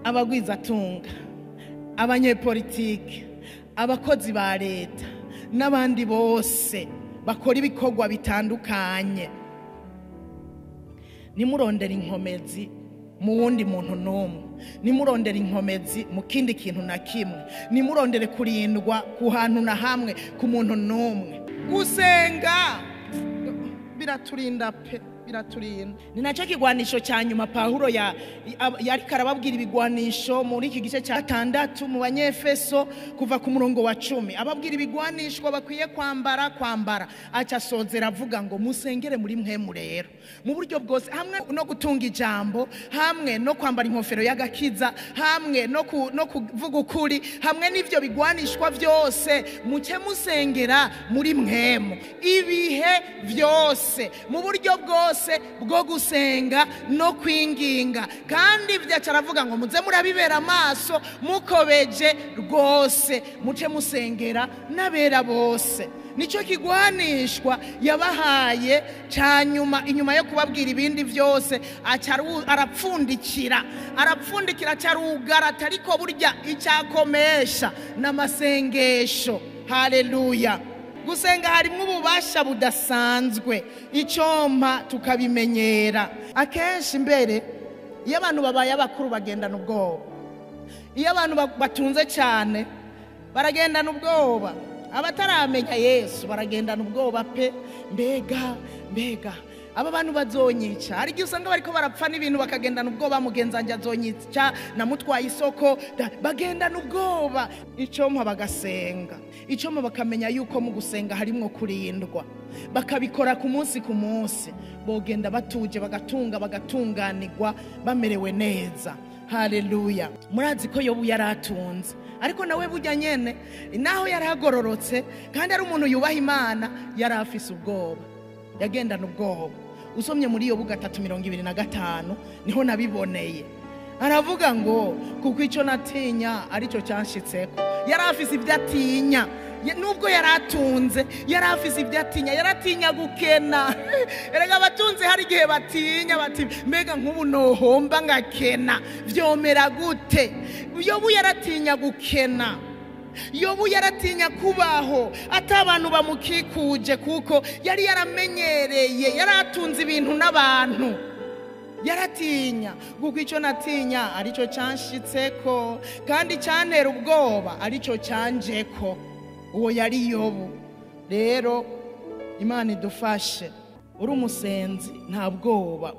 Abagwizatunga, abanyepolitike, abakozi ba leta n'abandi bose bakora ibikorwa bitandukanye, nimurondera inkomezi mu wundi muntu n'umwe, nimurondera inkomezi mu kindi kintu na kimwe, nimurondere kurindwa ku hantu na hamwe ku muntu n'umwe. Gusenga biraturinda pe, biraturinda. Ni nacyo kigwanisho cya nyuma Pawulo yariko arababwira ibigwanisho muri iki gice cya 6 mu Banyefeso kuva ku murongo wa 10, ababwira ibigwanishwa bakwiye kwambara, aca asozera avuga ngo musengere muri mwemu rero mu buryo bwose, hamwe no gutunga ijambo, hamwe no kwambara inkofero y'agakiza, hamwe no kuvuga ukuri, hamwe n'ivyo bigwanishwa byose, muce musengera muri mwemu ibihe byose mu buryo bwose bwo gusenga no kwinginga. Kandi ibyo aravuga ngo muze murabibera amaso mukobeje rwose, muce musengera n'abera bose. Nicyo kigwanishwa yabahaye ca nyuma, inyuma yo kubabwira ibindi byose arapfundikira acarugara, ariko burya icyakomesha n'amasengesho. Haleluya. Gusenga harimo ububasha budasanzwe, icyompa tukabimenyera. Akenshi mbere iyo abantu babaye abakuru bagendana ubwoba, iyo abantu batunze cyane baragendana ubwoba, abataramenya Yesu baragendana ubwoba pe. Mbega aba bantu bazonyica. Hari igihe usanga bariko barapfa n'ibintu bakagendana ubwoba, mugenzi wanjye azonyica, namutwaye isoko, bagendana ubwoba. Icyompa bagasenga, icyompa bakamenya yuko mu gusenga harimo kurindwa, bakabikora ku munsi ku munsi, bogenda batuje, bagatunga, bagatunganirwa, bamerewe neza. Haleluya. Murazi ko Yobu yaratunze, ariko nawe burya nyene naho yaragororotse kandi ari umuntu yubaha Imana, yarafise ubwoba, yagendana ubwoba. Usomye muri Yobu 3:25 niho nabiboneye. Aravuga ngo kuko icyo natinya aricyo cyanshitseko. Yarafise ibyo atinya, nubwo yaratunze yarafise ibyo atinya. Yaratinya gukena. Erega abatunze hari igihe batinya bati mbega nk'ubu nohomba ngakena vyomera gute? Yobu yaratinya gukena, Yobu yaratinya kubaho atabantu bamukikuje, kuko yari yaramenyereye, yaratunze ibintu n'abantu. Yaratinya kuko icyo natinya aricyo cyanshitseko, kandi cyantera ubwoba aricyo cyanjeko. Uwo yari Yobu. Rero Imana idufashe. Uri umusenzi nta bwoba